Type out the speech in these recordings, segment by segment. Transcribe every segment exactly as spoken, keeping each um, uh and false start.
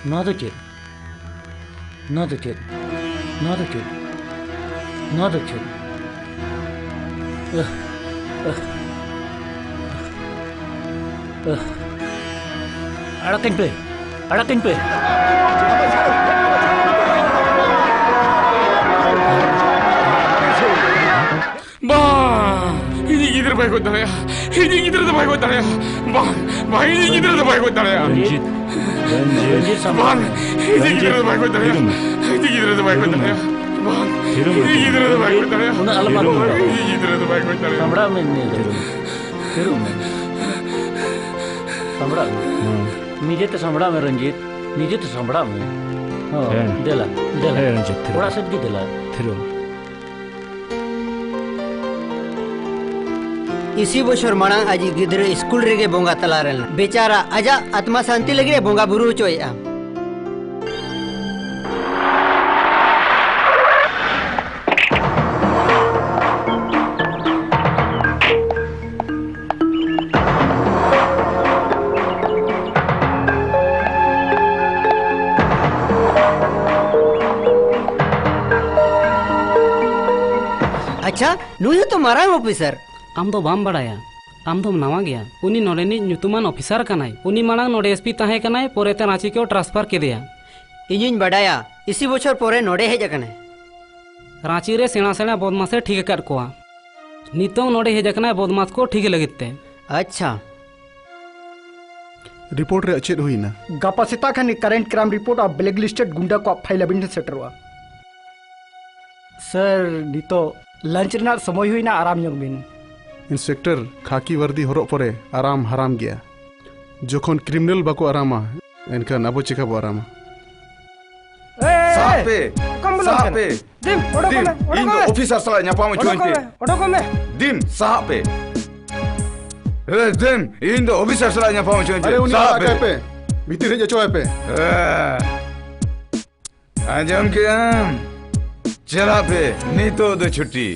ᱱᱚᱣᱟ ᱫᱚ ᱪᱮᱫ? ᱱᱚᱣᱟ ᱫᱚ ᱪᱮᱫ? ᱱᱚᱣᱟ ᱫᱚ ᱪᱮᱫ? ᱱᱚᱣᱟ ᱫᱚ ᱪᱮᱫ? ᱟᱦ, ᱟᱦ, ᱟᱦ᱾ ᱟᱲᱟᱜ ᱠᱟᱹᱧ ᱯᱮ, ᱟᱲᱟᱜ ᱠᱟᱹᱧ ᱯᱮ᱾ ᱵᱟᱝ! ᱤᱧᱤᱡ ᱜᱤᱫᱽᱨᱟᱹ ᱵᱟᱭ ᱜᱚᱡ ᱫᱟᱲᱮᱭᱟᱜᱼᱟ᱾ ᱤᱧᱤᱡ ᱜᱤᱫᱽᱨᱟᱹ ᱫᱚ ᱵᱟᱭ ᱜᱚᱡ ᱫᱟᱲᱮᱭᱟᱜᱼᱟ᱾ ᱵᱟᱝ, ᱵᱟᱝ, ᱤᱧᱤᱡ ᱜᱤᱫᱽᱨᱟᱹ ᱫᱚ ᱵᱟᱭ ᱜᱚᱡ ᱫᱟᱲᱮᱭᱟᱜᱼᱟ᱾ ᱨᱚᱧᱡᱤᱛ, ᱨᱚᱧᱡᱤᱛ, ᱥᱟᱢᱵᱲᱟᱣ ᱵᱟᱝ, ᱢᱮ᱾ ᱤᱧᱤᱡ ᱜᱤᱫᱽᱨᱟᱹ ᱫᱚ ᱵᱟᱭ ᱜᱚᱡ ᱫᱟᱲᱮᱭᱟᱜᱼᱟ᱾ ᱨᱚᱧᱡᱤᱛ, ᱤᱧᱤᱡ ᱜᱤᱫᱽᱨᱟᱹ ᱫᱚ ᱵᱟᱭ ᱜᱚᱡ ᱫᱟᱲᱮᱭᱟᱜᱼᱟ᱾ ᱵᱟᱝ, ᱛᱷᱤᱨᱚᱜ ᱢᱮ᱾ ᱤᱧᱤᱡ ᱜᱤᱫᱽᱨᱟᱹ ᱫᱚ ᱵᱟᱭ ᱜᱚᱡ ᱫᱟᱲᱮᱭᱟᱜᱼᱟ᱾ ᱩᱱᱟᱹᱜ ᱟᱞᱚᱢ ᱟᱠᱚᱴᱚᱜᱼᱟ᱾ ᱤᱧᱤᱡ ᱜᱤᱫᱽᱨᱟᱹ ᱫᱚ ᱵᱟᱭ ᱜᱚᱡ ᱫᱟᱲᱮᱭᱟᱜᱼᱟ᱾ ᱥᱟᱢᱵᱲᱟᱣ ᱢᱮ, ᱤᱧ ᱞᱟᱹᱭ ᱫᱟᱲᱮᱭᱟᱢᱟ᱾ ᱛᱷᱤᱨᱚᱜ ᱢᱮ᱾ ᱥᱟᱢᱵᱲᱟᱣ ᱢᱮ᱾ ᱦᱩᱸ᱾ ᱱᱤᱡᱮ ᱛᱮ ᱥᱟᱢᱵᱲᱟᱣ ᱢᱮ, ᱨᱚᱧᱡᱤᱛ᱾ ᱱᱤᱡᱮ ᱛᱮ ᱥᱟᱢᱵᱲᱟᱣ ᱢᱮ᱾ ᱦᱚᱸ, ᱦᱮᱸ᱾ ᱫᱮᱞᱟ, ᱫᱮᱞᱟ᱾ ᱦᱮᱸ, ᱨᱚᱧᱡᱤᱛ, ᱛᱷᱤᱨᱚᱜ ᱚᱲᱟᱜ ᱢᱮ᱾ ᱥᱮᱫ ᱜᱮ ᱫᱮᱞᱟ᱾ ᱛᱷᱤᱨᱚᱜ ᱢᱮ᱾ ᱤᱥᱤ ᱵᱚᱪᱷᱚᱨ ᱢᱟᱲᱟᱝ ᱟᱡᱤᱡ ᱜᱤᱫᱽᱨᱟᱹ ᱥᱠᱩᱞ ᱨᱮᱜᱮ ᱵᱚᱸᱜᱟ ᱛᱟᱞᱟ ᱞᱮᱱᱟ᱾ ᱵᱮᱪᱟᱨᱟ ᱟᱡᱟᱜ ᱟᱛᱢᱟ ᱥᱟᱱᱛᱤ ᱞᱟᱹᱜᱤᱫ ᱮ ᱵᱚᱸᱜᱟ ᱵᱩᱨᱩ ᱦᱚᱪᱚᱭᱮᱫᱼᱟ᱾ ᱟᱪᱪᱷᱟ, ᱱᱩᱭ ᱦᱚᱸᱛᱚ ᱢᱟᱨᱟᱝ ᱚᱯᱷᱤᱥᱟᱨ᱾ ᱟᱢ ᱫᱚ ᱵᱟᱢ ᱵᱟᱲᱟᱭᱟ, ᱟᱢ ᱫᱚᱢ ᱱᱟᱣᱟ ᱜᱮᱭᱟ᱾ ᱩᱱᱤ ᱱᱚᱰᱮᱱᱤᱡ ᱧᱩᱛᱩᱢᱟᱱ ᱚᱯᱷᱤᱥᱟᱨ ᱠᱟᱱᱟᱭ᱾ ᱩᱱᱤ ᱢᱟᱲᱟᱝ ᱱᱚᱰᱮ ᱮᱥ ᱯᱤ ᱛᱟᱦᱮᱸ ᱠᱟᱱᱟᱭ, ᱯᱚᱨᱮᱛᱮ ᱨᱟᱸᱪᱤ ᱠᱚ ᱴᱨᱟᱱᱥᱯᱷᱟᱨ ᱠᱮᱫᱮᱭᱟ᱾ ᱤᱧᱤᱧ ᱵᱟᱰᱟᱭᱟ, ᱤᱥᱤ ᱵᱚᱪᱷᱚᱨ ᱯᱚᱨᱮ ᱱᱚᱰᱮ ᱦᱮᱡ ᱟᱠᱟᱱᱟᱭ᱾ ᱨᱟᱸᱪᱤ ᱨᱮ ᱥᱮᱬᱟ ᱥᱮᱬᱟ ᱵᱚᱫᱢᱟᱥᱮ ᱴᱷᱤᱠ ᱟᱠᱟᱫ ᱠᱚᱣᱟ᱾ ᱱᱤᱛᱚᱝ ᱱᱚᱰᱮ ᱦᱮᱡ ᱟᱠᱟᱱᱟᱭ ᱵᱚᱫᱢᱟᱥ ᱠᱚ ᱴᱷᱤᱠ ᱞᱟᱹᱜᱤᱫ ᱛᱮ᱾ ᱟᱪᱪᱷᱟ᱾ ᱨᱤᱯᱳᱨᱴ ᱨᱮᱭᱟᱜ ᱪᱮᱫ ᱦᱩᱭᱱᱟ? ᱜᱟᱯᱟ ᱥᱮᱛᱟᱜ ᱠᱷᱟᱱ ᱜᱮ ᱠᱟᱨᱮᱱᱴ ᱠᱨᱟᱭᱤᱢ ᱨᱤᱯᱳᱨᱴ ᱟᱨ ᱵᱞᱮᱠ ᱞᱤᱥᱴᱮᱰ ᱜᱩᱱᱰᱟ ᱠᱚᱣᱟᱜ ᱯᱷᱟᱭᱤᱞ ᱟᱹᱵᱤᱱ ᱴᱷᱮᱱ ᱥᱮᱴᱮᱨᱚᱜᱼᱟ᱾ ᱥᱟᱨ, ᱱᱤᱛᱚᱜ ᱞᱟᱧᱪ ᱨᱮᱱᱟᱜ ᱥᱚᱢᱚᱭ ᱦᱩᱭᱱᱟ, ᱟᱨᱟᱢ ᱧᱚᱜ ᱵᱤᱱ᱾ ᱤᱱᱥᱯᱮᱠᱴᱚᱨ, ᱠᱷᱟᱹᱠᱤ ᱣᱟᱨᱫᱤ ᱦᱚᱨᱚᱜ ᱯᱚᱨᱮ ᱟᱨᱟᱢ ᱦᱟᱨᱟᱢ ᱜᱮᱭᱟ᱾ ᱡᱚᱠᱷᱚᱱ ᱠᱨᱤᱢᱤᱱᱟᱞ ᱵᱟᱠᱚ ᱟᱨᱟᱢᱟ, ᱮᱱᱠᱷᱟᱱ ᱟᱵᱚ ᱪᱮᱠᱟ ᱵᱚ ᱟᱨᱟᱢᱟ? ᱮᱭ, ᱥᱟᱦᱟᱜ ᱯᱮ! ᱚᱠᱟᱢ ᱵᱚᱞᱚᱱ ᱥᱟᱦᱟᱜ ᱠᱟᱱᱟ? ᱯᱮ! ᱫᱤᱱ, ᱚᱰᱚᱠᱚᱜ ᱫᱤᱱ, ᱢᱮ, ᱤᱧ ᱚᱰᱚᱠᱚᱜ ᱫᱚ ᱢᱮ᱾ ᱚᱯᱷᱤᱥᱟᱨ ᱥᱟᱞᱟᱜ ᱧᱟᱯᱟᱢ ᱦᱚᱪᱚᱧ ᱚᱰᱚᱠᱚᱜ ᱯᱮ᱾ ᱢᱮ, ᱚᱰᱚᱠᱚᱜ ᱢᱮ᱾ ᱫᱤᱱ, ᱥᱟᱦᱟᱜ ᱯᱮ! ᱮ, ᱫᱤᱱ, ᱤᱧ ᱫᱚ ᱚᱯᱷᱤᱥᱟᱨ ᱥᱟᱞᱟᱜ ᱧᱟᱯᱟᱢ ᱦᱚᱪᱚᱧ ᱯᱮ᱾ ᱟᱨᱮ, ᱩᱱᱤ ᱥᱟᱦᱟᱜ ᱟᱲᱟᱜ ᱯᱮ᱾ ᱠᱟᱭ ᱯᱮ᱾ ᱵᱷᱤᱛᱤᱨ ᱦᱮᱡ ᱦᱚᱪᱚ ᱟᱭ ᱯᱮ᱾ ᱮ, ᱟᱸᱡᱚᱢ ᱠᱮᱫᱟᱢ? ᱪᱟᱞᱟᱜ ᱯᱮ, ᱱᱤᱛᱚᱜ ᱫᱚ ᱪᱷᱩᱴᱤ᱾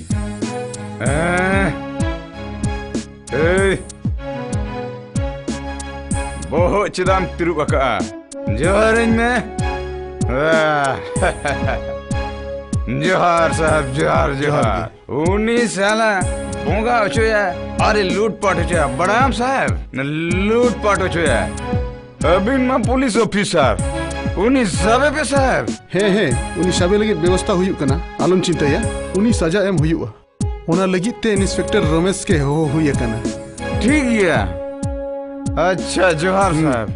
ᱮ, ᱮᱭ, ᱵᱚᱦᱚᱜ ᱪᱮᱫᱟᱜ ᱮᱢ ᱛᱤᱨᱩᱵ ᱟᱠᱟᱜᱼᱟ? ᱡᱚᱦᱟᱨᱟᱹᱧ ᱢᱮ᱾ ᱡᱚᱦᱟᱨ ᱥᱟᱦᱮᱵ, ᱡᱚᱦᱟᱨ, ᱡᱚᱦᱟᱨ ᱡᱚᱦᱟᱨ᱾ ᱜᱮ᱾ ᱩᱱᱤ ᱥᱟᱞᱟ ᱵᱚᱸᱜᱟ ᱦᱚᱪᱚᱭᱟ ᱟᱨᱮ ᱞᱩᱴᱯᱟᱴ ᱦᱚᱪᱚᱭᱟ᱾ ᱵᱟᱲᱟᱭᱟᱢ ᱥᱟᱦᱮᱵ? ᱞᱩᱴᱯᱟᱴ ᱦᱚᱪᱚᱭᱟ᱾ ᱟᱹᱵᱤᱱ ᱢᱟ ᱯᱩᱞᱤᱥ ᱚᱯᱷᱤᱥᱟᱨ, ᱩᱱᱤ ᱥᱟᱵᱮ ᱯᱮ ᱥᱟᱦᱮᱵ᱾ ᱦᱮᱸ, ᱦᱮᱸ, ᱩᱱᱤ ᱥᱟᱵᱮ ᱞᱟᱹᱜᱤᱫ ᱵᱮᱵᱚᱥᱛᱷᱟ ᱦᱩᱭᱩᱜ ᱠᱟᱱᱟ, ᱟᱞᱚᱢ ᱪᱤᱱᱛᱟᱹᱭᱟ, ᱩᱱᱤ ᱥᱟᱡᱟ ᱮᱢ ᱦᱩᱭᱩᱜᱼᱟ᱾ ᱚᱱᱟ ᱞᱟᱹᱜᱤᱫ ᱛᱮ ᱤᱱᱥᱯᱮᱠᱴᱚᱨ ᱨᱚᱢᱮᱥ ᱜᱮ ᱦᱚᱦᱚ ᱦᱩᱭ ᱟᱠᱟᱱᱟ᱾ ᱴᱷᱤᱠ ᱜᱮᱭᱟ᱾ ᱟᱪᱪᱷᱟ, ᱡᱚᱦᱟᱨ ᱦᱩᱸ᱾ ᱥᱟᱦᱮᱵ᱾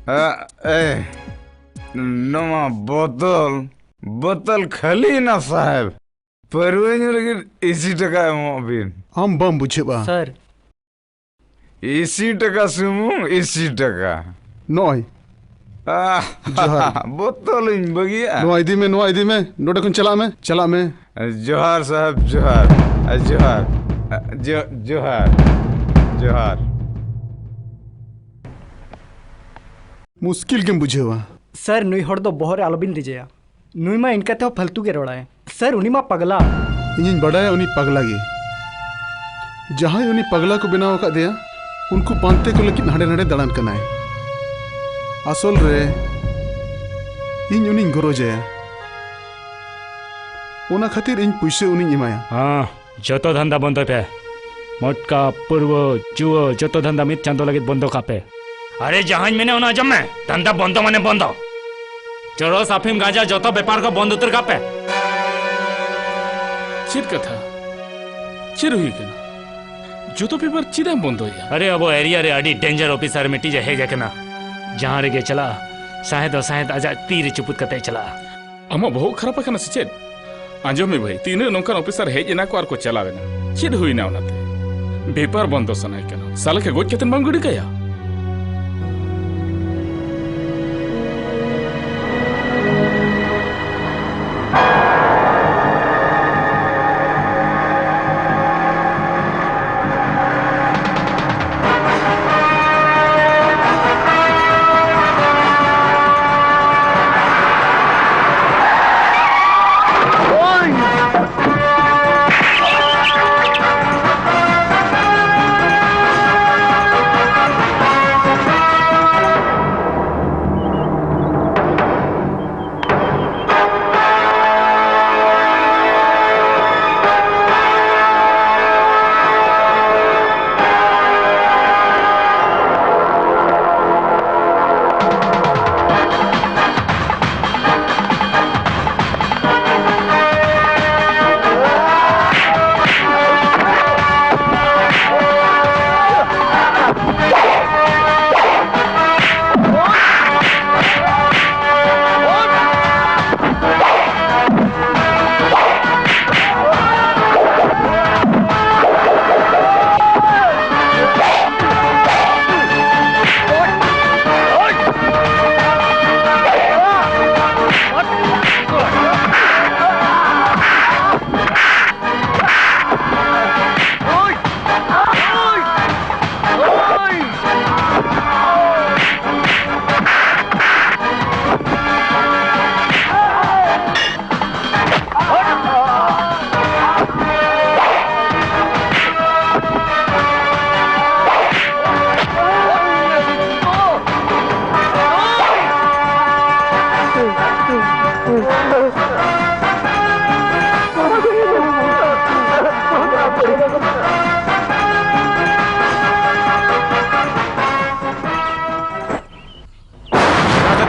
ᱟ, ᱮ, ᱱᱚᱣᱟ ᱵᱚᱛᱚᱞ, ᱵᱚᱛᱚᱞ ᱠᱷᱟᱹᱞᱤ ᱮᱱᱟ ᱥᱟᱦᱮᱵ᱾ ᱯᱟᱹᱨᱣᱟᱹ ᱧᱩ ᱞᱟᱹᱜᱤᱫ ᱤᱥᱤ ᱴᱟᱠᱟ ᱮᱢᱚᱜ ᱵᱤᱱ᱾ ᱟᱢ ᱵᱟᱢ ᱵᱩᱡᱷᱟᱹᱣᱟ᱾ ᱥᱟᱨ, ᱤᱥᱤ ᱴᱟᱠᱟ ᱥᱩᱢᱩᱝ, ᱤᱥᱤ ᱴᱟᱠᱟ᱾ ᱱᱚᱜᱼᱚᱭ᱾ ᱟᱦ, ᱡᱚᱦᱟᱨ᱾ ᱵᱚᱛᱚᱞᱤᱧ ᱵᱟᱹᱜᱤᱭᱟᱜᱼᱟ᱾ ᱱᱚᱣᱟ ᱤᱫᱤ ᱢᱮ, ᱱᱚᱣᱟ ᱤᱫᱤ ᱢᱮ, ᱱᱚᱰᱮ ᱠᱷᱚᱱ ᱪᱟᱞᱟᱜ ᱢᱮ, ᱪᱟᱞᱟᱜ ᱢᱮ᱾ ᱡᱚᱦᱟᱨ ᱥᱟᱦᱮᱵ, ᱡᱚᱦᱟᱨ, ᱡᱚᱦᱟᱨ, ᱡᱚ-, ᱡᱚᱦᱟᱨ, ᱡᱚᱦᱟᱨ᱾ ᱢᱩᱥᱠᱤᱞ ᱜᱮᱢ ᱵᱩᱡᱷᱟᱹᱣᱟ᱾ ᱥᱟᱨ, ᱱᱩᱭ ᱦᱚᱲ ᱫᱚ ᱵᱚᱦᱚᱜ ᱨᱮ ᱟᱞᱚᱵᱤᱱ ᱫᱮᱡᱮᱭᱟ᱾ ᱱᱩᱭ ᱢᱟ ᱤᱱᱠᱟ ᱛᱮᱦᱚᱸ ᱯᱷᱟᱞᱛᱩ ᱜᱮ ᱨᱚᱲᱟᱭ᱾ ᱥᱟᱨ, ᱩᱱᱤ ᱢᱟ ᱯᱟᱜᱽᱞᱟ᱾ ᱤᱧᱤᱧ ᱵᱟᱰᱟᱭᱟ ᱩᱱᱤ ᱯᱟᱜᱽᱞᱟ ᱜᱮ᱾ ᱡᱟᱦᱟᱸᱭ ᱩᱱᱤ ᱯᱟᱜᱽᱞᱟ ᱠᱚ ᱵᱮᱱᱟᱣ ᱟᱠᱟᱫᱮᱭᱟ, ᱩᱱᱠᱩ ᱯᱟᱱᱛᱮ ᱠᱚ ᱞᱟᱹᱜᱤᱫ ᱦᱟᱸᱰᱮ ᱱᱟᱰᱮ ᱫᱟᱬᱟᱱ ᱠᱟᱱᱟᱭ᱾ ᱟᱥᱚᱞ ᱨᱮ ᱤᱧ ᱩᱱᱤᱧ ᱜᱚᱨᱚᱡᱟᱭᱟ᱾ ᱚᱱᱟ ᱠᱷᱟᱹᱛᱤᱨ ᱤᱧ ᱯᱩᱭᱥᱟᱹ ᱩᱱᱤᱧ ᱮᱢᱟᱭᱟ᱾ ᱦᱮᱸ, ᱡᱚᱛᱚ ᱫᱷᱟᱱᱫᱟ ᱵᱚᱱᱫᱚᱭ ᱯᱮ᱾ ᱢᱚᱴᱠᱟ, ᱯᱟᱹᱨᱣᱟᱹ, ᱡᱩᱣᱟᱹ, ᱡᱚᱛᱚ ᱫᱷᱟᱱᱫᱟ ᱢᱤᱫ ᱪᱟᱸᱫᱚ ᱞᱟᱹᱜᱤᱫ ᱵᱚᱱᱫᱚ ᱠᱟᱜ ᱯᱮ᱾ ᱟᱨᱮ, ᱡᱟᱦᱟᱸᱧ ᱢᱮᱱᱟ ᱚᱱᱟ ᱟᱸᱡᱚᱢ ᱢᱮ᱾ ᱫᱷᱟᱱᱫᱟ ᱵᱚᱱᱫᱚ ᱢᱟᱱᱮ ᱵᱚᱱᱫᱚ᱾ ᱪᱚᱨᱚᱥ, ᱟᱯᱷᱤᱢ, ᱜᱟᱸᱡᱟ, ᱡᱚᱛᱚ ᱵᱮᱯᱟᱨ ᱠᱚ ᱵᱚᱱᱫ ᱩᱛᱟᱹᱨ ᱠᱟᱜ ᱯᱮ᱾ ᱪᱮᱫ ᱠᱟᱛᱷᱟ? ᱪᱮᱫ ᱦᱩᱭ ᱠᱟᱱᱟ? ᱡᱚᱛᱚ ᱵᱮᱯᱟᱨ ᱪᱮᱫᱟᱜ ᱮᱢ ᱵᱚᱱᱫᱚᱭᱟ? ᱟᱨᱮ, ᱟᱵᱚ ᱮᱨᱤᱭᱟ ᱨᱮ ᱟᱹᱰᱤ ᱰᱮᱧᱡᱟᱨ ᱚᱯᱷᱤᱥᱟᱨ ᱢᱤᱫᱴᱤᱡ ᱮ ᱦᱮᱡ ᱟᱠᱟᱱᱟ᱾ ᱡᱟᱦᱟᱸ ᱨᱮᱜᱮ ᱪᱟᱞᱟᱜᱼᱟ, ᱥᱟᱦᱮᱫ ᱫᱚ ᱥᱟᱦᱮᱫ ᱟᱡᱟᱜ ᱛᱤ ᱨᱮ ᱪᱩᱯᱩᱫ ᱠᱟᱛᱮ ᱪᱟᱞᱟᱜᱼᱟ᱾ ᱟᱢᱟᱜ ᱵᱚᱦᱚᱜ ᱠᱷᱟᱨᱟᱯ ᱟᱠᱟᱱᱟ ᱥᱮ ᱪᱮᱫ? ᱟᱸᱡᱚᱢ ᱢᱮ ᱵᱷᱟᱹᱭ, ᱛᱤᱱᱟᱹᱜ ᱱᱚᱝᱠᱟᱱ ᱚᱯᱷᱤᱥᱟᱨ ᱦᱮᱡ ᱮᱱᱟ ᱠᱚ ᱟᱨ ᱠᱚ ᱪᱟᱞᱟᱣ ᱮᱱᱟ᱾ ᱪᱮᱫ ᱦᱩᱭᱱᱟ ᱚᱱᱟᱛᱮ? ᱵᱮᱯᱟᱨ ᱵᱚᱱᱫᱚ ᱥᱟᱱᱟᱭᱮ ᱠᱟᱱᱟ᱾ ᱥᱟᱞᱟ ᱠᱮ ᱜᱚᱡ ᱠᱟᱛᱮᱢ ᱵᱟᱢ ᱜᱤᱰᱤ ᱠᱟᱭᱟ?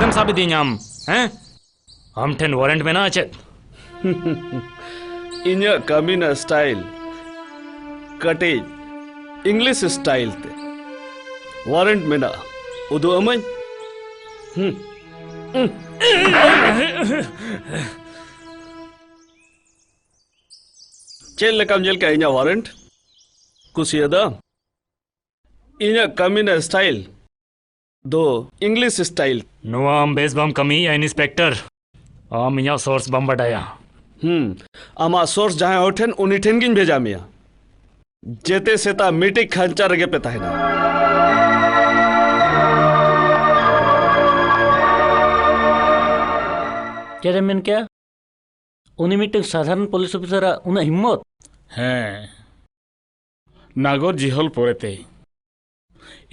ᱮᱢ ᱥᱟᱵ ᱤᱫᱤᱧᱟᱢ, ᱦᱮᱸ? ᱟᱢ ᱴᱷᱮᱱ ᱣᱟᱨᱮᱱᱴ ᱢᱮᱱᱟᱜᱼᱟ ᱪᱮᱫ? ᱤᱧᱟᱹᱜ ᱠᱟᱹᱢᱤ ᱨᱮᱱᱟᱜ ᱥᱴᱟᱭᱤᱞ ᱠᱟᱹᱴᱤᱡ ᱤᱝᱞᱤᱥ ᱥᱴᱟᱭᱤᱞ ᱛᱮ᱾ ᱣᱟᱨᱮᱱᱴ ᱢᱮᱱᱟᱜᱼᱟ, ᱩᱫᱩᱜ ᱟᱹᱢᱟᱹᱧ᱾ ᱦᱩᱸ᱾ ᱪᱮᱫ ᱞᱮᱠᱟᱢ ᱧᱮᱞ ᱠᱮᱜᱼᱟ ᱤᱧᱟᱹᱜ ᱣᱟᱨᱮᱱᱴ? ᱠᱩᱥᱤᱭᱟᱫᱟᱢ? ᱤᱧᱟᱹᱜ ᱠᱟᱹᱢᱤ ᱨᱮᱱᱟᱜ ᱥᱴᱟᱭᱤᱞ ᱫᱚ ᱤᱝᱞᱤᱥ ᱥᱴᱟᱭᱤᱞ᱾ ᱱᱚᱣᱟ ᱟᱢ ᱵᱮᱥ ᱵᱟᱢ ᱠᱟᱹᱢᱤᱭᱮᱫᱼᱟ, ᱤᱱᱥᱯᱮᱠᱴᱚᱨ᱾ ᱟᱢ ᱤᱧᱟᱹᱜ ᱥᱳᱨᱥ ᱵᱟᱢ ᱵᱟᱰᱟᱭᱟ᱾ ᱦᱩᱸ, ᱟᱢᱟᱜ ᱥᱳᱨᱥ ᱡᱟᱦᱟᱸᱭ ᱦᱚᱲ ᱴᱷᱮᱱ, ᱩᱱᱤ ᱴᱷᱮᱱ ᱜᱤᱧ ᱵᱷᱮᱡᱟ ᱢᱮᱭᱟ᱾ ᱡᱮᱛᱮ ᱥᱮᱛᱟᱜ ᱢᱤᱫᱴᱤᱡ ᱠᱷᱟᱧᱪᱟ ᱨᱮᱜᱮ ᱯᱮ ᱛᱟᱦᱮᱱᱟ᱾ ᱪᱮᱫ ᱮᱢ ᱢᱮᱱ ᱠᱮᱜᱼᱟ? ᱩᱱᱤ ᱢᱤᱫᱴᱟᱝ ᱥᱟᱫᱷᱟᱨᱚᱱ ᱯᱩᱞᱤᱥ ᱚᱯᱷᱤᱥᱟᱨᱟᱜ ᱩᱱᱟᱹᱜ ᱦᱤᱢᱢᱚᱛ? ᱦᱮᱸ, ᱱᱟᱜᱚᱨ ᱡᱤᱦᱚᱞ ᱯᱚᱨᱮᱛᱮ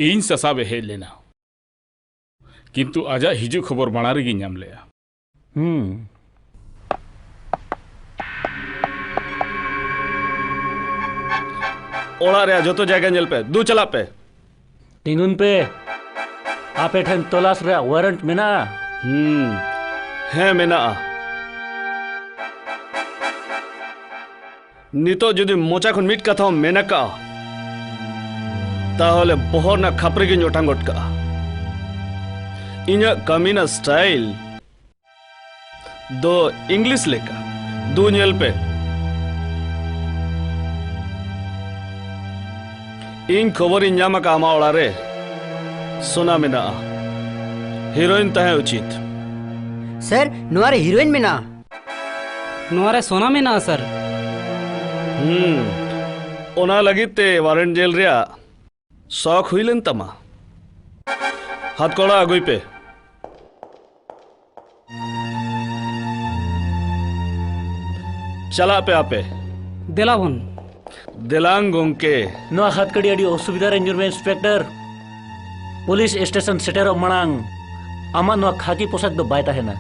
ᱤᱧ ᱥᱟᱥᱟᱵ ᱮ ᱦᱮᱡ ᱞᱮᱱᱟ, ᱠᱤᱱᱛᱩ ᱟᱡᱟᱜ ᱦᱤᱡᱩᱜ ᱠᱷᱚᱵᱚᱨ ᱢᱟᱲᱟᱝ ᱨᱮᱜᱤᱧ ᱧᱟᱢ ᱞᱮᱜᱼᱟ᱾ ᱦᱩᱸ᱾ ᱚᱲᱟᱜ ᱨᱮᱭᱟᱜ ᱡᱚᱛᱚ ᱡᱟᱭᱜᱟ ᱧᱮᱞ ᱯᱮ, ᱫᱩ ᱪᱟᱞᱟᱜ ᱯᱮ᱾ ᱛᱤᱸᱜᱩᱱ ᱯᱮ᱾ ᱟᱯᱮ ᱴᱷᱮᱱ ᱛᱚᱞᱟᱥ ᱨᱮᱭᱟᱜ ᱣᱟᱨᱮᱱᱴ ᱢᱮᱱᱟᱜᱼᱟ? ᱦᱩᱸ, ᱦᱮᱸ, ᱢᱮᱱᱟᱜᱼᱟ᱾ ᱱᱤᱛᱚᱜ ᱡᱩᱫᱤ ᱢᱚᱪᱟ ᱠᱷᱚᱱ ᱢᱤᱫ ᱠᱟᱛᱷᱟ ᱦᱚᱸ ᱢᱮᱱ ᱟᱠᱟᱜᱼᱟ, ᱛᱟᱦᱚᱞᱮ ᱵᱚᱦᱚᱜ ᱨᱮᱱᱟᱜ ᱠᱷᱟᱯᱨᱤ ᱜᱤᱧ ᱚᱴᱟᱝ ᱜᱚᱫ ᱠᱟᱜᱼᱟ᱾ ᱤᱧᱟᱹᱜ ᱠᱟᱹᱢᱤ ᱨᱮᱱᱟᱜ ᱥᱴᱟᱭᱤᱞ ᱫᱚ ᱤᱝᱞᱤᱥ ᱞᱮᱠᱟ᱾ ᱫᱩ ᱧᱮᱞ ᱯᱮ᱾ ᱤᱧ ᱠᱷᱚᱵᱚᱨᱤᱧ ᱧᱟᱢ ᱟᱠᱟᱫᱼᱟ ᱟᱢᱟᱜ ᱚᱲᱟᱜ ᱨᱮ ᱥᱳᱱᱟ ᱢᱮᱱᱟᱜᱼᱟ᱾ ᱦᱤᱨᱳᱭᱤᱱ ᱛᱟᱦᱮᱸ ᱩᱪᱤᱛ᱾ ᱥᱟᱨ, ᱱᱚᱣᱟ ᱨᱮ ᱦᱤᱨᱳᱭᱤᱱ ᱢᱮᱱᱟᱜᱼᱟ᱾ ᱱᱚᱣᱟ ᱨᱮ ᱥᱳᱱᱟ ᱢᱮᱱᱟᱜᱼᱟ, ᱥᱟᱨ᱾ ᱦᱩᱸ, ᱚᱱᱟ ᱞᱟᱹᱜᱤᱫ ᱛᱮ ᱣᱟᱨᱮᱱᱴ ᱡᱮᱞ ᱨᱮᱭᱟᱜ ᱥᱚᱠ ᱦᱩᱭ ᱞᱮᱱ ᱛᱟᱢᱟ᱾ ᱦᱟᱛᱠᱚᱲᱟ ᱟᱹᱜᱩᱭ ᱯᱮ᱾ ᱪᱟᱞᱟᱜ ᱯᱮ ᱟᱯᱮ᱾ ᱫᱮᱞᱟ ᱵᱚᱱ᱾ ᱫᱮᱞᱟᱝ ᱜᱚᱝᱠᱮ᱾ ᱱᱚᱣᱟ ᱦᱟᱛᱠᱟᱹᱲᱤ ᱟᱹᱰᱤ ᱚᱥᱩᱵᱤᱫᱷᱟ ᱨᱮ ᱧᱩᱨ ᱢᱮ, ᱤᱱᱥᱯᱮᱠᱴᱚᱨ᱾ ᱯᱩᱞᱤᱥ ᱥᱴᱮᱥᱚᱱ ᱥᱮᱴᱮᱨᱚᱜ ᱢᱟᱲᱟᱝ ᱟᱢᱟᱜ ᱱᱚᱣᱟ ᱠᱷᱟᱹᱠᱤ ᱯᱳᱥᱟᱠ ᱫᱚ ᱵᱟᱭ ᱛᱟᱦᱮᱱᱟ᱾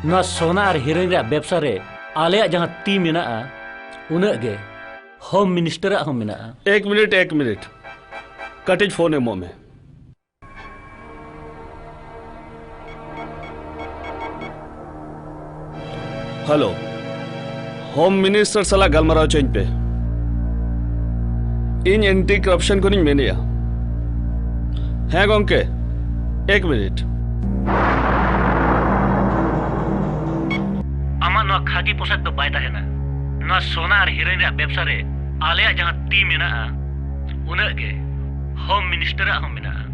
ᱱᱚᱣᱟ ᱥᱳᱱᱟ ᱟᱨ ᱦᱤᱨᱳᱭᱤᱱ ᱨᱮᱭᱟᱜ ᱵᱮᱵᱽᱥᱟ ᱨᱮ ᱟᱞᱮᱭᱟᱜ ᱡᱟᱦᱟᱸ ᱛᱤ ᱢᱮᱱᱟᱜᱼᱟ, ᱩᱱᱟᱹᱜ ᱜᱮ ᱦᱳᱢ ᱢᱤᱱᱤᱥᱴᱟᱨᱟᱜ ᱦᱚᱸ ᱢᱮᱱᱟᱜᱼᱟ᱾ ᱮᱠ ᱢᱤᱱᱤᱴ, ᱮᱠ ᱢᱤᱱᱤᱴ, ᱠᱟᱹᱴᱤᱡ ᱯᱷᱳᱱ ᱮᱢᱚᱜ ᱢᱮ᱾ ᱦᱮᱞᱳ, ᱦᱳᱢ ᱢᱤᱱᱤᱥᱴᱟᱨ ᱥᱟᱞᱟᱜ ᱜᱟᱞᱢᱟᱨᱟᱣ ᱦᱚᱪᱚᱧ ᱯᱮ᱾ ᱤᱧ ᱮᱱᱴᱤ ᱠᱚᱨᱟᱯᱥᱚᱱ ᱠᱷᱚᱱᱤᱧ ᱢᱮᱱᱮᱜᱼᱟ᱾ ᱦᱮᱸ ᱜᱚᱝᱠᱮ, ᱮᱠ ᱢᱤᱱᱤᱴ᱾ ᱟᱢᱟᱜ ᱱᱚᱣᱟ ᱠᱷᱟᱹᱠᱤ ᱯᱳᱥᱟᱠ ᱫᱚ ᱵᱟᱭ ᱛᱟᱦᱮᱱᱟ᱾ ᱱᱚᱣᱟ ᱥᱚᱱᱟ ᱟᱨ ᱦᱤᱨᱳᱭᱤᱱ ᱨᱮᱭᱟᱜ ᱵᱮᱵᱽᱥᱟ ᱨᱮ ᱟᱞᱮᱭᱟᱜ ᱡᱟᱦᱟᱸ ᱛᱤ ᱢᱮᱱᱟᱜᱼᱟ, ᱩᱱᱟᱹᱜ ᱜᱮ ᱦᱳᱢ ᱢᱤᱱᱤᱥᱴᱟᱨᱟᱜ ᱦᱚᱸ ᱢᱮᱱᱟᱜᱼᱟ᱾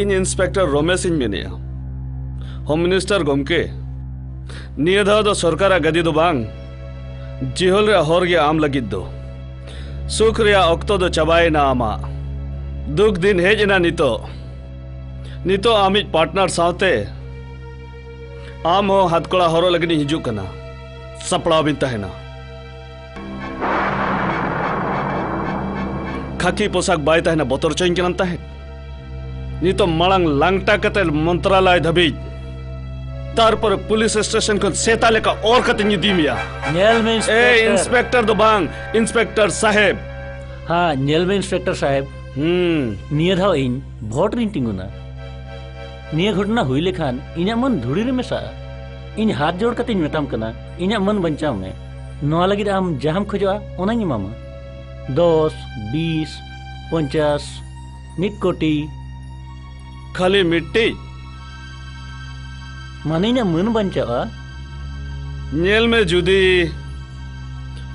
ᱤᱧ ᱤᱱᱥᱯᱮᱠᱴᱚᱨ ᱨᱚᱢᱮᱥ ᱤᱧ ᱢᱮᱱᱮᱜᱼᱟ᱾ ᱦᱳᱢ ᱢᱤᱱᱤᱥᱴᱟᱨ ᱜᱚᱢᱠᱮ, ᱱᱤᱭᱟᱹ ᱫᱷᱟᱣ ᱫᱚ ᱥᱚᱨᱠᱟᱨᱟᱜ ᱜᱟᱹᱰᱤ ᱫᱚ ᱵᱟᱝ, ᱡᱤᱦᱚᱞ ᱨᱮᱭᱟᱜ ᱦᱚᱨ ᱜᱮ ᱟᱢ ᱞᱟᱹᱜᱤᱫ ᱫᱚ᱾ ᱥᱩᱠ ᱨᱮᱭᱟᱜ ᱚᱠᱛᱚ ᱫᱚ ᱪᱟᱵᱟᱭᱮᱱᱟ ᱟᱢᱟᱜ᱾ ᱫᱩᱠ ᱫᱤᱱ ᱦᱮᱡ ᱮᱱᱟ ᱱᱤᱛᱚᱜ᱾ ᱱᱤᱛᱚᱜ ᱟᱢᱤᱡ ᱯᱟᱨᱴᱱᱟᱨ ᱥᱟᱶᱛᱮ ᱟᱢ ᱦᱚᱸ ᱦᱟᱛᱠᱚᱲᱟ ᱦᱚᱨᱚᱜ ᱞᱟᱹᱜᱤᱫ ᱤᱧ ᱦᱤᱡᱩᱜ ᱠᱟᱱᱟ᱾ ᱥᱟᱯᱲᱟᱣ ᱵᱤᱱ ᱛᱟᱦᱮᱱᱟ᱾ ᱠᱷᱟᱹᱠᱤ ᱯᱳᱥᱟᱠ ᱵᱟᱭ ᱛᱟᱦᱮᱱᱟ, ᱵᱚᱛᱚᱨ ᱦᱚᱪᱚᱧ ᱠᱟᱱᱟᱢ ᱛᱟᱦᱮᱸᱫ᱾ ᱱᱤᱛᱚᱜ ᱢᱟᱲᱟᱝ ᱞᱟᱝᱴᱟ ᱠᱟᱛᱮ ᱢᱚᱱᱛᱨᱟᱞᱚᱭ ᱫᱷᱟᱹᱵᱤᱡ, ᱛᱟᱨᱯᱚᱨ ᱯᱩᱞᱤᱥ ᱥᱴᱮᱥᱚᱱ ᱠᱷᱚᱱ ᱥᱮᱛᱟ ᱞᱮᱠᱟ ᱚᱨ ᱠᱟᱛᱮᱧ ᱤᱫᱤ ᱢᱮᱭᱟ᱾ ᱧᱮᱞ ᱢᱮ, ᱮᱭ, ᱤᱱᱥᱯᱮᱠᱴᱚᱨ᱾ ᱤᱱᱥᱯᱮᱠᱴᱚᱨ ᱫᱚ ᱵᱟᱝ, ᱤᱱᱥᱯᱮᱠᱴᱚᱨ ᱥᱟᱦᱮᱵ᱾ ᱦᱮᱸ, ᱧᱮᱞ ᱢᱮ, ᱤᱱᱥᱯᱮᱠᱴᱚᱨ ᱥᱟᱦᱮᱵ᱾ ᱦᱩᱸ᱾ ᱱᱤᱭᱟᱹ ᱫᱷᱟᱣ ᱤᱧ ᱵᱷᱳᱴ ᱨᱤᱧ ᱛᱤᱸᱜᱩᱱᱟ᱾ ᱱᱤᱭᱟᱹ ᱜᱷᱚᱴᱚᱱᱟ ᱦᱩᱭ ᱞᱮᱠᱷᱟᱱ ᱤᱧᱟᱹᱜ ᱢᱟᱹᱱ ᱫᱷᱩᱲᱤ ᱨᱮ ᱢᱮᱥᱟᱜᱼᱟ᱾ ᱤᱧ ᱦᱟᱛ ᱡᱳᱲ ᱠᱟᱛᱮᱧ ᱢᱮᱛᱟᱢ ᱠᱟᱱᱟ, ᱤᱧᱟᱹᱜ ᱢᱟᱹᱱ ᱵᱟᱧᱪᱟᱣ ᱢᱮ᱾ ᱱᱚᱣᱟ ᱞᱟᱹᱜᱤᱫ ᱟᱢ ᱡᱟᱦᱟᱸᱢ ᱠᱷᱚᱡᱚᱜᱼᱟ, ᱚᱱᱟᱧ ᱮᱢᱟᱢᱟ᱾ ᱫᱚᱥ, ᱵᱤᱥ, ᱯᱚᱧᱪᱟᱥ, ᱢᱤᱫ ᱠᱳᱴᱤ᱾ ᱠᱷᱟᱹᱞᱤ ᱢᱤᱫᱴᱤᱡ? ᱢᱟᱱᱮ ᱤᱧᱟᱹᱜ ᱢᱟᱹᱱ ᱵᱟᱧᱪᱟᱜᱼᱟ᱾ ᱧᱮᱞ ᱢᱮ, ᱡᱩᱫᱤ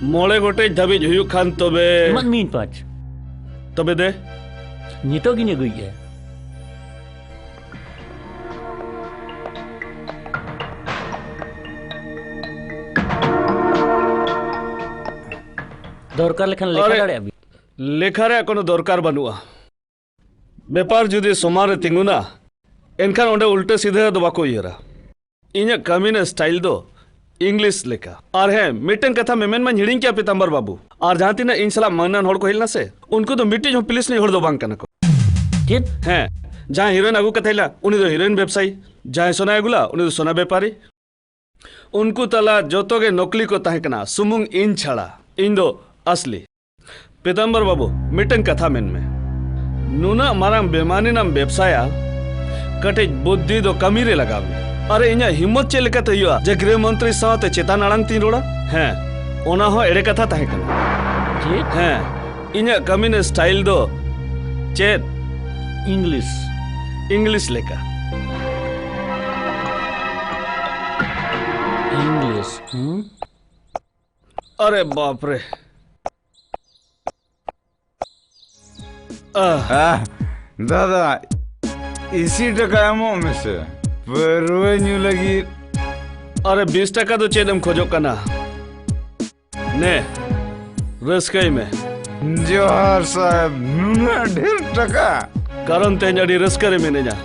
ᱢᱚᱬᱮ ᱜᱚᱴᱮᱡ ᱫᱷᱟᱹᱵᱤᱡ ᱦᱩᱭᱩᱜ ᱠᱷᱟᱱ, ᱛᱚᱵᱮ ᱮᱢᱟᱫ ᱢᱤᱭᱟᱹᱧ ᱯᱟᱸᱪ᱾ ᱛᱚᱵᱮ ᱫᱮ᱾ ᱱᱤᱛᱚᱜ ᱜᱤᱧ ᱟᱹᱜᱩᱭᱮᱫᱼᱟ᱾ ᱫᱚᱨᱠᱟᱨ ᱞᱮᱠᱷᱟᱱ ᱞᱮᱠᱷᱟ ᱟᱨᱮ, ᱫᱟᱲᱮᱭᱟᱜᱼᱟ ᱵᱤᱱ᱾ ᱞᱮᱠᱷᱟ ᱨᱮᱭᱟᱜ ᱠᱳᱱᱳ ᱫᱚᱨᱠᱟᱨ ᱵᱟᱹᱱᱩᱜᱼᱟ᱾ ᱵᱮᱯᱟᱨ ᱡᱩᱫᱤ ᱥᱚᱢᱟᱱ ᱨᱮ ᱛᱤᱸᱜᱩᱱᱟ, ᱮᱱᱠᱷᱟᱱ ᱚᱸᱰᱮ ᱩᱞᱴᱟᱹ ᱥᱤᱫᱷᱟᱹ ᱫᱚ ᱵᱟᱠᱚ ᱩᱭᱦᱟᱹᱨᱟ᱾ ᱤᱧᱟᱹᱜ ᱠᱟᱹᱢᱤ ᱨᱮᱱᱟᱜ ᱥᱴᱟᱭᱤᱞ ᱫᱚ ᱤᱝᱞᱤᱥ ᱞᱮᱠᱟ᱾ ᱟᱨ ᱦᱮᱸ, ᱢᱤᱫᱴᱟᱝ ᱠᱟᱛᱷᱟ ᱢᱮᱢᱮᱱ ᱢᱟᱧ ᱦᱤᱲᱤᱧ ᱠᱮᱜᱼᱟ, ᱯᱤᱛᱟᱢᱵᱚᱨ ᱵᱟᱹᱵᱩ᱾ ᱟᱨ ᱡᱟᱦᱟᱸ ᱛᱤᱱᱟᱹᱜ ᱤᱧ ᱥᱟᱞᱟᱜ ᱢᱟᱹᱱᱟᱱ ᱦᱚᱲ ᱠᱚ ᱦᱮᱡ ᱞᱮᱱᱟ ᱥᱮ, ᱩᱱᱠᱩ ᱫᱚ ᱢᱤᱫᱴᱤᱡ ᱦᱚᱸ ᱯᱩᱞᱤᱥ ᱨᱤᱱᱤᱡ ᱦᱚᱲ ᱫᱚ ᱵᱟᱝ ᱠᱟᱱᱟ ᱠᱚ᱾ ᱪᱮᱫ? ᱦᱮᱸ, ᱡᱟᱦᱟᱸᱭ ᱦᱤᱨᱳᱭᱤᱱ ᱟᱹᱜᱩ ᱠᱟᱛᱮ ᱦᱮᱡ ᱞᱮᱱᱟ, ᱩᱱᱤ ᱫᱚ ᱦᱤᱨᱳᱭᱤᱱ ᱵᱮᱵᱽᱥᱟᱭᱤ᱾ ᱡᱟᱦᱟᱸᱭ ᱥᱚᱱᱟᱭ ᱟᱹᱜᱩ ᱞᱮᱫᱟ, ᱩᱱᱤ ᱫᱚ ᱥᱚᱱᱟ ᱵᱮᱯᱟᱨᱤ᱾ ᱩᱱᱠᱩ ᱛᱟᱞᱟ ᱡᱚᱛᱚ ᱜᱮ ᱱᱚᱠᱞᱤ ᱠᱚ ᱛᱟᱦᱮᱸ ᱠᱟᱱᱟ, ᱥᱩᱢᱩᱝ ᱤᱧ ᱪᱷᱟᱲᱟ᱾ ᱤᱧ ᱫᱚ ᱟᱥᱞᱤ᱾ ᱯᱤᱛᱟᱢᱵᱚᱨ ᱵᱟᱹᱵᱩ, ᱢᱤᱫᱴᱟᱝ ᱠᱟᱛᱷᱟ ᱢᱮᱱ ᱢᱮ᱾ ᱱᱩᱱᱟᱹᱜ ᱢᱟᱨᱟᱝ ᱵᱮᱢᱟᱱᱤᱱᱟᱢ ᱵᱮᱵᱽᱥᱟᱭᱟ, ᱠᱟᱹᱴᱤᱡ ᱵᱩᱫᱽᱫᱷᱤ ᱫᱚ ᱠᱟᱹᱢᱤ ᱨᱮ ᱞᱟᱜᱟᱣ ᱢᱮ᱾ ᱟᱨᱮ, ᱤᱧᱟᱹᱜ ᱦᱤᱢᱢᱚᱛ ᱪᱮᱫ ᱞᱮᱠᱟᱛᱮ ᱦᱩᱭᱩᱜᱼᱟ ᱡᱮ ᱜᱨᱤᱦᱚ ᱢᱚᱱᱛᱨᱤ ᱥᱟᱶᱛᱮ ᱪᱮᱛᱟᱱ ᱟᱲᱟᱝ ᱛᱤᱧ ᱨᱚᱲᱟ? ᱦᱮᱸ, ᱚᱱᱟ ᱦᱚᱸ ᱮᱲᱮ ᱠᱟᱛᱷᱟ ᱛᱟᱦᱮᱸ ᱠᱟᱱᱟ᱾ ᱪᱮᱫ? ᱦᱮᱸ, ᱤᱧᱟᱹᱜ ᱠᱟᱹᱢᱤ ᱨᱮᱱᱟᱜ style ᱫᱚ ᱪᱮᱫ? English. English ᱞᱮᱠᱟ᱾ English, ᱦᱩᱸ? ᱟᱨᱮ ᱵᱟᱯ ᱨᱮ᱾ ᱟᱦ᱾ ᱟᱦ, ᱫᱟᱫᱟ, ᱤᱥᱤ ᱴᱟᱠᱟ ᱮᱢᱚᱜ ᱢᱮᱥᱮ, ᱯᱟᱹᱨᱣᱟᱹ ᱧᱩ ᱞᱟᱹᱜᱤᱫ᱾ ᱟᱨᱮ, ᱵᱤᱥ ᱴᱟᱠᱟ ᱫᱚ ᱪᱮᱫ ᱮᱢ ᱠᱷᱚᱡᱚᱜ ᱠᱟᱱᱟ? ᱱᱮ, ᱨᱟᱹᱥᱠᱟᱹᱭ ᱢᱮ᱾ ᱡᱚᱦᱟᱨ ᱥᱟᱦᱮᱵ, ᱱᱩᱱᱟᱹᱜ ᱰᱷᱮᱨ ᱴᱟᱠᱟ? ᱠᱟᱨᱚᱱ ᱛᱮᱦᱮᱧ ᱟᱹᱰᱤ ᱨᱟᱹᱥᱠᱟᱹ ᱨᱮ ᱢᱤᱱᱟᱹᱧᱟ᱾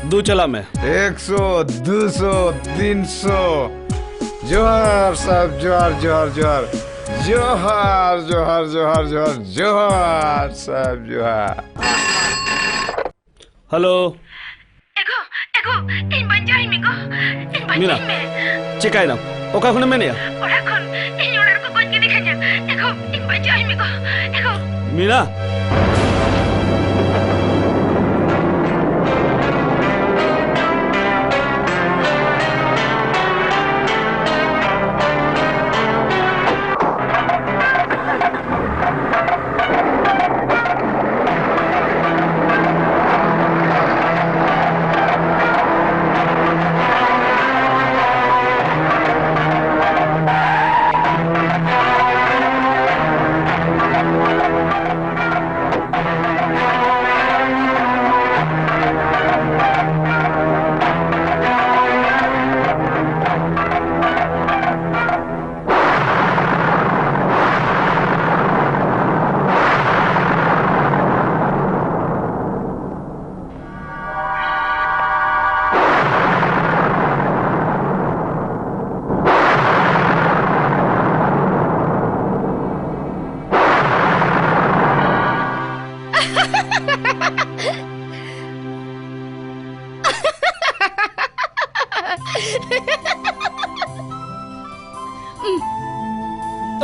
ᱫᱩ ᱪᱟᱞᱟᱜ ᱢᱮ᱾ ᱮᱠᱥᱚ, ᱫᱩᱥᱚ, ᱛᱤᱱᱥᱚ᱾ ᱡᱚᱦᱟᱨ ᱥᱟᱦᱮᱵ, ᱡᱚᱦᱟᱨ, ᱡᱚᱦᱟᱨ, ᱡᱚᱦᱟᱨ᱾ ᱡᱚᱦᱟᱨ, ᱡᱚᱦᱟᱨ, ᱡᱚᱦᱟᱨ, ᱡᱚᱦᱟᱨ, ᱡᱚᱦᱟᱨ ᱥᱟᱦᱮᱵ, ᱡᱚᱦᱟᱨ᱾ ᱦᱮᱞᱳ᱾ ᱮᱜᱳ, ᱮᱜᱳ, ᱤᱧ ᱵᱟᱧᱪᱟᱣᱤᱧ ᱢᱮ ᱜᱳ, ᱤᱧ ᱢᱤᱱᱟ, ᱵᱟᱧᱪᱟᱣᱤᱧ ᱢᱮ᱾ ᱪᱮᱠᱟᱭᱮᱱᱟᱢ? ᱚᱠᱟ ᱠᱷᱚᱱᱮᱢ ᱢᱮᱱᱮᱜᱼᱟ? ᱚᱲᱟᱜ ᱠᱷᱚᱱ, ᱤᱧ ᱚᱲᱟᱜ ᱨᱮᱠᱚ ᱜᱚᱡ ᱠᱮᱫᱮ ᱠᱷᱟᱱ, ᱮᱜᱳ, ᱤᱧ ᱵᱟᱧᱪᱟᱣᱤᱧ ᱢᱮ ᱜᱳ, ᱮᱜᱳ᱾ ᱢᱤᱱᱟ᱾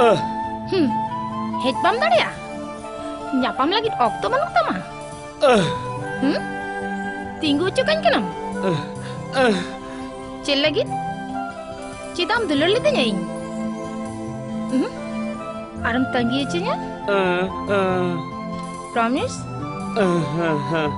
ᱟᱦ᱾ ᱦᱩᱸ᱾ ᱦᱮᱡ ᱵᱟᱢ ᱫᱟᱲᱮᱭᱟᱜᱼᱟ? ᱧᱟᱯᱟᱢ ᱞᱟᱹᱜᱤᱫ ᱚᱠᱛᱚ ᱵᱟᱹᱱᱩᱜ ᱛᱟᱢᱟ? ᱟᱦ᱾ ᱦᱩᱸ? ᱛᱤᱸᱜᱩ ᱦᱚᱪᱚ ᱠᱟᱹᱧ ᱠᱟᱱᱟᱢ? ᱟᱦ, ᱟᱦ᱾ ᱪᱮᱫ ᱞᱟᱹᱜᱤᱫ? ᱪᱮᱫᱟᱜ ᱮᱢ ᱫᱩᱞᱟᱹᱲ ᱞᱤᱫᱤᱧᱟ ᱤᱧ? ᱩᱦᱩᱸ᱾ ᱟᱨᱮᱢ ᱛᱟᱺᱜᱤ ᱦᱚᱪᱚᱧᱟ? ᱮᱸ, ᱮᱸ᱾ Promise? ᱮᱸ, ᱦᱮᱸ, ᱦᱮᱸ᱾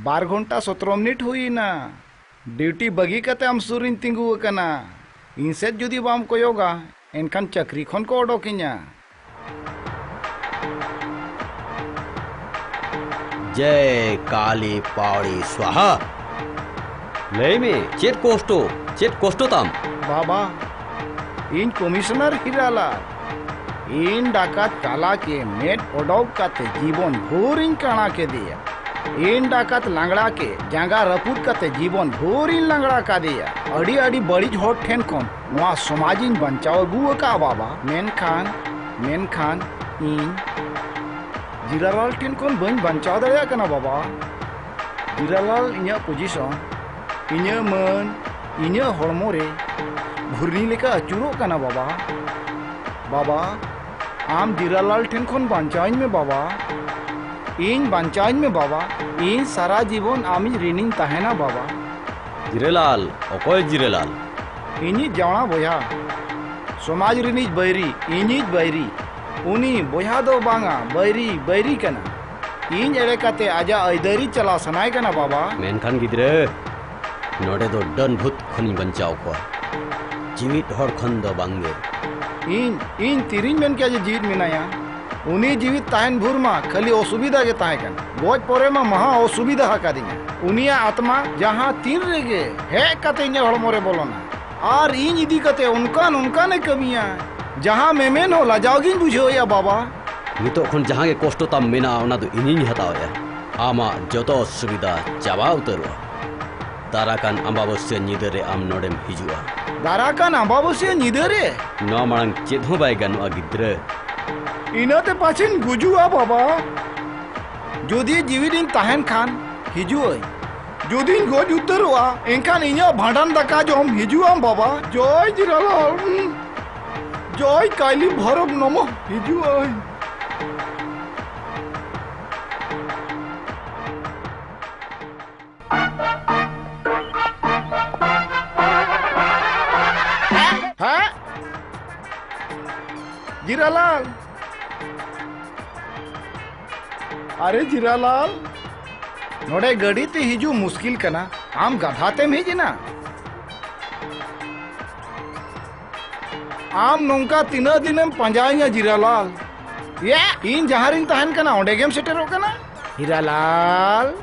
ᱵᱟᱨ ᱜᱷᱚᱱᱴᱟ ᱥᱚᱛᱨᱚ ᱢᱤᱱᱤᱴ ᱦᱩᱭ ᱮᱱᱟ᱾ ᱰᱤᱭᱩᱴᱤ ᱵᱟᱹᱜᱤ ᱠᱟᱛᱮ ᱟᱢ ᱥᱩᱨ ᱨᱤᱧ ᱛᱤᱸᱜᱩ ᱟᱠᱟᱱᱟ᱾ ᱤᱧ ᱥᱮᱫ ᱡᱩᱫᱤ ᱵᱟᱢ ᱠᱚᱭᱚᱜᱟ, ᱮᱱᱠᱷᱟᱱ ᱪᱟᱹᱠᱨᱤ ᱠᱷᱚᱱ ᱠᱚ ᱚᱰᱚᱠᱤᱧᱟ᱾ ᱡᱟᱭ ᱠᱟᱞᱤ ᱯᱟᱣᱲᱤ ᱥᱣᱟᱦᱟ᱾ ᱞᱟᱹᱭ ᱢᱮ, ᱪᱮᱫ ᱠᱚᱥᱴᱚ, ᱪᱮᱫ ᱠᱚᱥᱴᱚ ᱛᱟᱢ? ᱵᱟᱵᱟ, ᱤᱧ ᱠᱚᱢᱤᱥᱚᱱᱟᱨ ᱦᱤᱨᱟᱞᱟᱞ᱾ ᱤᱧ ᱰᱟᱠᱟᱛ ᱪᱟᱞᱟᱠ ᱮ ᱢᱮᱫ ᱚᱰᱚᱠ ᱠᱟᱛᱮ ᱡᱤᱵᱚᱱ ᱵᱷᱳᱨ ᱤᱧ ᱠᱟᱬᱟ ᱠᱮᱫᱮᱭᱟ᱾ ᱤᱧ ᱰᱟᱠᱟᱛ ᱞᱟᱝᱲᱟ ᱠᱮ ᱡᱟᱸᱜᱟ ᱨᱟᱹᱯᱩᱫ ᱠᱟᱛᱮ ᱡᱤᱵᱚᱱ ᱵᱷᱳᱨ ᱤᱧ ᱞᱟᱝᱲᱟ ᱠᱟᱫᱮᱭᱟ᱾ ᱟᱹᱰᱤ, ᱟᱹᱰᱤ ᱵᱟᱹᱲᱤᱡ ᱦᱚᱲ ᱴᱷᱮᱱ ᱠᱷᱚᱱ ᱱᱚᱣᱟ ᱥᱚᱢᱟᱡᱽ ᱤᱧ ᱵᱟᱧᱪᱟᱣ ᱟᱹᱜᱩ ᱟᱠᱟᱫᱼᱟ ᱵᱟᱵᱟ᱾ ᱢᱮᱱᱠᱷᱟᱱ, ᱢᱮᱱᱠᱷᱟᱱ ᱤᱧ ᱡᱤᱨᱟᱞᱟᱞ ᱴᱷᱮᱱ ᱠᱷᱚᱱ ᱵᱟᱹᱧ ᱵᱟᱧᱪᱟᱣ ᱫᱟᱲᱮᱭᱟᱜ ᱠᱟᱱᱟ ᱵᱟᱵᱟ᱾ ᱡᱤᱨᱟᱞᱟᱞ ᱤᱧᱟᱹᱜ position, ᱤᱧᱟᱹᱜ ᱢᱟᱹᱱ, ᱤᱧᱟᱹᱜ ᱦᱚᱲᱢᱚ ᱨᱮ ᱜᱷᱩᱨᱱᱤ ᱞᱮᱠᱟ ᱟᱹᱪᱩᱨᱚᱜ ᱠᱟᱱᱟ ᱵᱟᱵᱟ᱾ ᱵᱟᱵᱟ, ᱟᱢ ᱡᱤᱨᱟᱞᱟᱞ ᱴᱷᱮᱱ ᱠᱷᱚᱱ ᱵᱟᱧᱪᱟᱣᱤᱧ ᱢᱮ ᱵᱟᱵᱟ᱾ ᱤᱧ ᱵᱟᱧᱪᱟᱣᱤᱧ ᱢᱮ ᱵᱟᱵᱟ᱾ ᱤᱧ ᱥᱟᱨᱟ ᱡᱤᱵᱚᱱ ᱟᱢᱤᱡ ᱨᱤᱱᱤᱧ ᱛᱟᱦᱮᱱᱟ ᱵᱟᱵᱟ᱾ ᱡᱤᱨᱟᱞᱟᱞ? ᱚᱠᱚᱭ ᱡᱤᱨᱟᱞᱟᱞ? ᱤᱧᱤᱡ ᱡᱟᱶᱲᱟ ᱵᱚᱭᱦᱟ, ᱥᱚᱢᱟᱡᱽ ᱨᱤᱱᱤᱡ ᱵᱟᱹᱭᱨᱤ, ᱤᱧᱤᱡ ᱵᱟᱹᱭᱨᱤ᱾ ᱩᱱᱤ ᱵᱚᱭᱦᱟ ᱫᱚ ᱵᱟᱝᱟ, ᱵᱟᱹᱭᱨᱤ, ᱵᱟᱹᱭᱨᱤ ᱠᱟᱱᱟ᱾ ᱤᱧ ᱮᱲᱮ ᱠᱟᱛᱮ ᱟᱡᱟᱜ ᱟᱹᱭᱫᱟᱹᱨᱤ ᱪᱟᱞᱟᱣ ᱥᱟᱱᱟᱭ ᱠᱟᱱᱟ ᱵᱟᱵᱟ᱾ ᱢᱮᱱᱠᱷᱟᱱ ᱜᱤᱫᱽᱨᱟᱹ, ᱱᱚᱰᱮ ᱫᱚ ᱰᱟᱹᱱ ᱵᱷᱩᱛ ᱠᱷᱚᱱᱤᱧ ᱵᱟᱧᱪᱟᱣ ᱠᱚᱣᱟ, ᱡᱤᱣᱤᱫ ᱦᱚᱲ ᱠᱷᱚᱱ ᱫᱚ ᱵᱟᱝᱜᱮ᱾ ᱤᱧ, ᱤᱧ ᱛᱤᱨᱤᱧ ᱢᱮᱱ ᱠᱮᱭᱟ ᱡᱮ ᱡᱤᱣᱤᱫ ᱢᱮᱱᱟᱭᱟ? ᱩᱱᱤ ᱡᱤᱣᱤᱫ ᱛᱟᱦᱮᱱ ᱵᱷᱳᱨ ᱢᱟ ᱠᱷᱟᱹᱞᱤ ᱚᱥᱩᱵᱤᱫᱷᱟ ᱜᱮ ᱛᱟᱦᱮᱸ ᱠᱟᱱᱟ᱾ ᱜᱚᱡ ᱯᱚᱨᱮ ᱢᱟ ᱢᱟᱦᱟ ᱚᱥᱩᱵᱤᱫᱷᱟ ᱟᱠᱟᱫᱤᱧᱟ᱾ ᱩᱱᱤᱭᱟᱜ ᱟᱛᱢᱟ ᱡᱟᱦᱟᱸ ᱛᱤᱱ ᱨᱮᱜᱮ ᱦᱮᱡ ᱠᱟᱛᱮ ᱤᱧᱟᱹᱜ ᱦᱚᱲᱢᱚ ᱨᱮ ᱵᱚᱞᱚᱱᱟ ᱟᱨ ᱤᱧ ᱤᱫᱤ ᱠᱟᱛᱮ ᱚᱱᱠᱟᱱ ᱚᱱᱠᱟᱱ ᱮ ᱠᱟᱹᱢᱤᱭᱟ, ᱡᱟᱦᱟᱸ ᱢᱮᱢᱮᱱ ᱦᱚᱸ ᱞᱟᱡᱟᱣ ᱜᱤᱧ ᱵᱩᱡᱷᱟᱹᱣᱮᱫᱼᱟ ᱵᱟᱵᱟ᱾ ᱱᱤᱛᱚᱜ ᱠᱷᱚᱱ ᱡᱟᱦᱟᱸ ᱜᱮ ᱠᱚᱥᱴᱚ ᱛᱟᱢ ᱢᱮᱱᱟᱜᱼᱟ, ᱚᱱᱟ ᱫᱚ ᱤᱧᱤᱧ ᱦᱟᱛᱟᱣᱮᱫᱼᱟ᱾ ᱟᱢᱟᱜ ᱡᱚᱛᱚ ᱚᱥᱩᱵᱤᱫᱷᱟ ᱪᱟᱵᱟ ᱩᱛᱟᱹᱨᱚᱜᱼᱟ᱾ ᱫᱟᱨᱟᱠᱟᱱ ᱟᱢᱵᱟᱵᱟᱹᱥᱭᱟᱹ ᱧᱤᱫᱟᱹ ᱨᱮ ᱟᱢ ᱱᱚᱰᱮᱢ ᱦᱤᱡᱩᱜᱼᱟ᱾ ᱫᱟᱨᱟᱠᱟᱱ ᱟᱢᱵᱟᱵᱟᱹᱥᱭᱟᱹ ᱧᱤᱫᱟᱹ ᱨᱮ? ᱱᱚᱣᱟ ᱢᱟᱲᱟᱝ ᱪᱮᱫ ᱦᱚᱸ ᱵᱟᱭ ᱜᱟᱱᱚᱜᱼᱟ, ᱜᱤᱫᱽᱨᱟᱹ᱾ ᱤᱱᱟᱹᱛᱮ ᱯᱟᱪᱷᱮᱧ ᱜᱩᱡᱩᱜᱼᱟ, ᱵᱟᱵᱟ᱾ ᱡᱩᱫᱤ ᱡᱤᱣᱤᱫᱤᱧ ᱛᱟᱦᱮᱱ ᱠᱷᱟᱱ, ᱦᱤᱡᱩᱜ ᱟᱹᱧ᱾ ᱡᱩᱫᱤᱧ ᱜᱚᱡ ᱩᱛᱟᱹᱨᱚᱜᱼᱟ, ᱮᱱᱠᱷᱟᱱ ᱤᱧᱟᱹᱜ ᱵᱷᱟᱸᱰᱟᱱ ᱫᱟᱠᱟ ᱡᱚᱢ ᱦᱤᱡᱩᱜ ᱟᱢ ᱵᱟᱵᱟ᱾ ᱡᱚᱭ ᱡᱤᱨᱟᱞᱟᱞ, ᱡᱚᱭ ᱠᱟᱭᱞᱤ ᱵᱷᱚᱭᱨᱚᱵ ᱱᱚᱢᱚ ᱦᱤᱡᱩᱜ ᱟᱹᱧ᱾ ᱦᱮᱸ? ᱡᱤᱨᱟᱞᱟᱞ᱾ ᱟᱨᱮ ᱡᱤᱨᱟᱞᱟᱞ, ᱱᱚᱰᱮ ᱜᱟᱹᱰᱤ ᱛᱮ ᱦᱤᱡᱩᱜ ᱢᱩᱥᱠᱤᱞ ᱠᱟᱱᱟ, ᱟᱢ ᱜᱟᱫᱷᱟ ᱛᱮᱢ ᱦᱮᱡ ᱮᱱᱟ? ᱟᱢ ᱱᱚᱝᱠᱟ ᱛᱤᱱᱟᱹᱜ ᱫᱤᱱᱮᱢ ᱯᱟᱸᱡᱟᱭᱤᱧᱟ ᱡᱤᱨᱟᱞᱟᱞ? ᱭᱟ, ᱤᱧ ᱡᱟᱦᱟᱸ ᱨᱤᱧ ᱛᱟᱦᱮᱱ ᱠᱟᱱᱟ ᱚᱸᱰᱮ ᱜᱮᱢ ᱥᱮᱴᱮᱨᱚᱜ ᱠᱟᱱᱟ? ᱦᱤᱨᱟᱞᱟᱞ,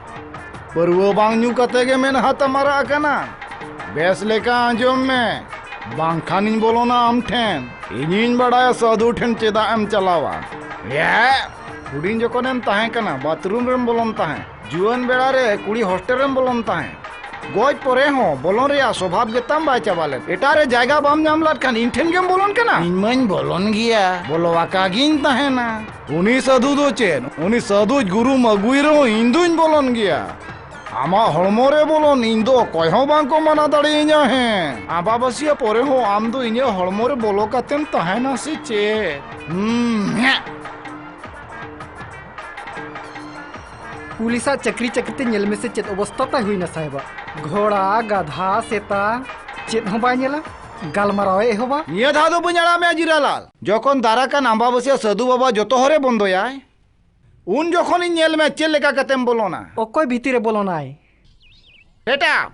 ᱯᱟᱹᱨᱣᱟᱹ ᱵᱟᱝ ᱧᱩ ᱠᱟᱛᱮ ᱜᱮ ᱢᱮᱫᱦᱟ ᱛᱟᱢ ᱟᱨᱟᱜ ᱟᱠᱟᱱᱟ᱾ ᱵᱮᱥ ᱞᱮᱠᱟ ᱟᱸᱡᱚᱢ ᱢᱮ, ᱵᱟᱝᱠᱷᱟᱱᱤᱧ ᱵᱚᱞᱚᱱᱟ ᱟᱢ ᱴᱷᱮᱱ᱾ ᱤᱧᱤᱧ ᱵᱟᱲᱟᱭᱟ ᱥᱟᱹᱫᱷᱩ ᱴᱷᱮᱱ ᱪᱮᱫᱟᱜ ᱮᱢ ᱪᱟᱞᱟᱣᱟ᱾ ᱭᱟ, ᱦᱩᱰᱤᱧ ᱡᱚᱠᱷᱚᱱᱮᱢ ᱛᱟᱦᱮᱸ ᱠᱟᱱᱟ, ᱵᱟᱛᱷᱨᱩᱢ ᱨᱮᱢ ᱵᱚᱞᱚᱱ ᱛᱟᱦᱮᱸᱫ᱾ ᱡᱩᱣᱟᱹᱱ ᱵᱮᱲᱟ ᱨᱮ ᱠᱩᱲᱤ ᱦᱚᱥᱴᱮᱞ ᱨᱮᱢ ᱵᱚᱞᱚᱱ ᱛᱟᱦᱮᱸᱫ᱾ ᱜᱚᱡ ᱯᱚᱨᱮ ᱦᱚᱸ ᱵᱚᱞᱚᱱ ᱨᱮᱭᱟᱜ ᱥᱚᱵᱷᱟᱵ ᱜᱮᱛᱟᱢ ᱵᱟᱭ ᱪᱟᱵᱟ ᱞᱮᱫ᱾ ᱮᱴᱟᱜ ᱨᱮ ᱡᱟᱭᱜᱟ ᱵᱟᱢ ᱧᱟᱢ ᱞᱮᱫ ᱠᱷᱟᱱ ᱤᱧ ᱴᱷᱮᱱ ᱜᱮᱢ ᱵᱚᱞᱚᱱ ᱠᱟᱱᱟ? ᱤᱧ ᱢᱟᱧ ᱵᱚᱞᱚᱱ ᱜᱮᱭᱟ, ᱵᱚᱞᱚ ᱟᱠᱟ ᱜᱤᱧ ᱛᱟᱦᱮᱱᱟ᱾ ᱩᱱᱤ ᱥᱟᱹᱫᱷᱩ ᱫᱚ ᱪᱮᱫ? ᱩᱱᱤ ᱥᱟᱹᱫᱷᱩ ᱜᱩᱨᱩᱢ ᱟᱹᱜᱩᱭ ᱨᱮᱦᱚᱸ ᱤᱧ ᱫᱩᱧ ᱵᱚᱞᱚᱱ ᱜᱮᱭᱟ᱾ ᱟᱢᱟᱜ ᱦᱚᱲᱢᱚ ᱨᱮ ᱵᱚᱞᱚᱱ ᱤᱧ ᱫᱚ ᱚᱠᱚᱭ ᱦᱚᱸ ᱵᱟᱝ ᱠᱚ ᱢᱟᱱᱟ ᱫᱟᱲᱮᱭᱟᱹᱧᱟ᱾ ᱦᱮᱸ, ᱟᱢᱵᱟᱵᱟᱹᱥᱭᱟᱹ ᱯᱚᱨᱮ ᱦᱚᱸ ᱟᱢ ᱫᱚ ᱤᱧᱟᱹᱜ ᱦᱚᱲᱢᱚ ᱨᱮ ᱵᱚᱞᱚ ᱠᱟᱛᱮᱢ ᱛᱟᱦᱮᱱᱟ ᱥᱮ ᱪᱮᱫ? ᱦᱩᱸ, ᱦᱮᱸ᱾ ᱯᱩᱞᱤᱥᱟᱜ ᱪᱟᱹᱠᱨᱤ ᱪᱟᱹᱠᱨᱤ ᱛᱮ ᱧᱮᱞ ᱢᱮᱥᱮ ᱪᱮᱫ ᱚᱵᱚᱥᱛᱟ ᱛᱟᱭ ᱦᱩᱭᱱᱟ ᱥᱟᱦᱮᱵᱟᱜ᱾ ᱜᱷᱚᱲᱟ, ᱜᱟᱫᱷᱟ, ᱥᱮᱛᱟ ᱪᱮᱫ ᱦᱚᱸ ᱵᱟᱭ ᱧᱮᱞᱟ, ᱜᱟᱞᱢᱟᱨᱟᱣ ᱮ ᱮᱦᱚᱵᱟ᱾ ᱱᱤᱭᱟᱹ ᱫᱷᱟᱣ ᱫᱚ ᱵᱟᱹᱧ ᱟᱲᱟᱜ ᱢᱮᱭᱟ ᱡᱤᱨᱟᱞᱟᱞ᱾ ᱡᱚᱠᱷᱚᱱ ᱫᱟᱨᱟ ᱠᱟᱱ ᱟᱢᱵᱟᱵᱟᱹᱥᱭᱟᱹ ᱥᱟᱹᱫᱷᱩ ᱵᱟᱵᱟ ᱡᱚᱛᱚ ᱦᱚᱨᱮ ᱵᱚᱱᱫᱚᱭᱟᱭ, ᱩᱱ ᱡᱚᱠᱷᱚᱱ ᱤᱧ ᱧᱮᱞ ᱢᱮᱭᱟ ᱪᱮᱫ ᱞᱮᱠᱟ ᱠᱟᱛᱮᱢ ᱵᱚᱞᱚᱱᱟ᱾ ᱚᱠᱚᱭ ᱵᱷᱤᱛᱤᱨ ᱨᱮ ᱵᱚᱞᱚᱱᱟᱭ? ᱮᱴᱟ,